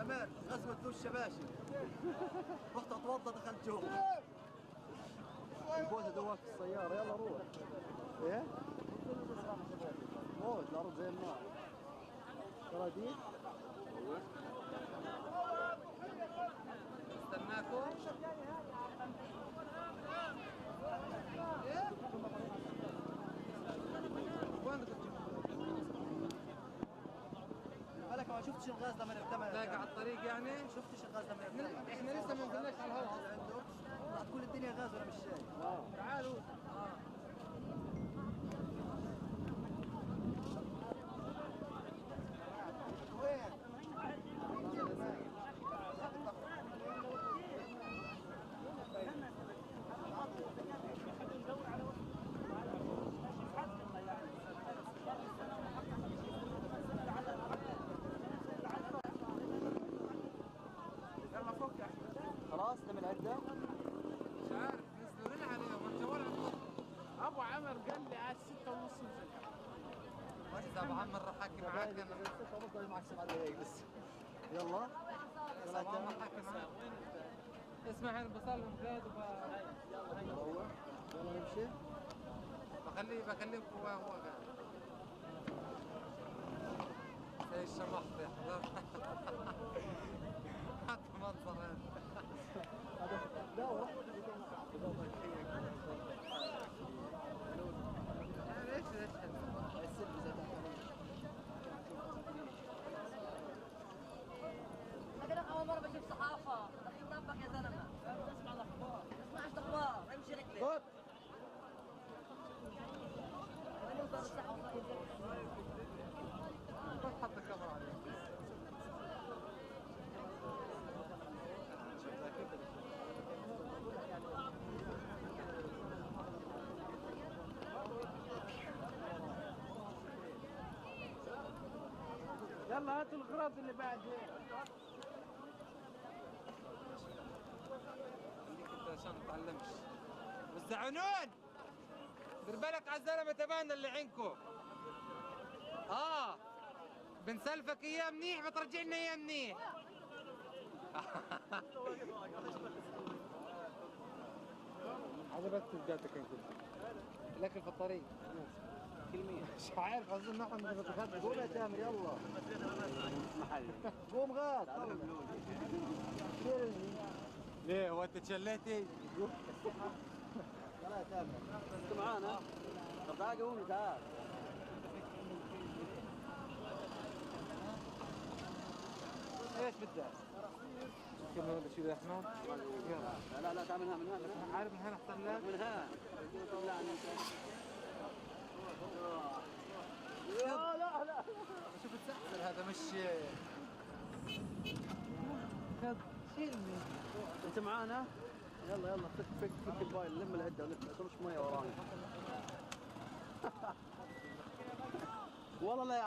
تامر غزوة ذو الشباشب. رحت اتوضى دخلت جوا. البوسه دواك في السيارة، يلا روح. ايه؟ موت الارض زي النار. ترى دي استناكم. ايه؟ وين بدك تجيب؟ بالك ما شفتش الغاز لما ارتمى. لاقي على الطريق يعني؟ شفتش الغاز لما ارتمى؟ احنا لسه ما نزلناش على الهواء اصلا. راح تكون الدنيا غاز وانا مش شايف. تعالوا. وين؟ يلا فوق يا احمد. خلاص لم العدة؟ مش عارف نزلوا لنا عليهم الجوال عندهم. ابو عمر قال لي على 6:30 نزل. اذا ابو عمر راح احكي معاك انا. 6:30 معك 7 دقايق بس. يلا يلا ابو عمر حكي معاك. اسمع انا بصلهم بلاد يلا يلا نمشي. بخليه بكلمكم هو قاعد. زي الشمحط يا حضر. حتى منظر هذا. لا ورحت. ليش ليش السلم زي تحت. لك اول مرة بشوف صحافة، دخيل ربك يا زلمة. اسمع الاخبار، اسمعش الاخبار، امشي رجلك. حط الكاميرا عليك. يلا هاتوا الغراض اللي بعد هيك. خليك انت عشان ما تتعلمش. والزعنون دير بالك على الزلمة تبعنا اللي عندكم. بنسلفك اياه منيح بترجع لنا اياه منيح. عجبتك بجاتك انت. الاكل في الطريق. كلمة مش عارف اظن نحن بنتغدى. قوم يا تامر يلا. قوم غاد. ليه هو انت تشليتي؟ يلا يا تامر انت معانا؟ طب تعال قومي تعال. ايش بدك؟ كم ولا شيء يا احمد؟ يلا لا لا تعال من هنا من هنا. عارف من هنا احسن لك؟ من هنا. لا لا لا شوف تسحسل هذا مش خذ شيلني. انت معانا؟ يلا يلا فك فك فك الموبايل، لم العدة ولف، ترش مية ورانا. والله لا.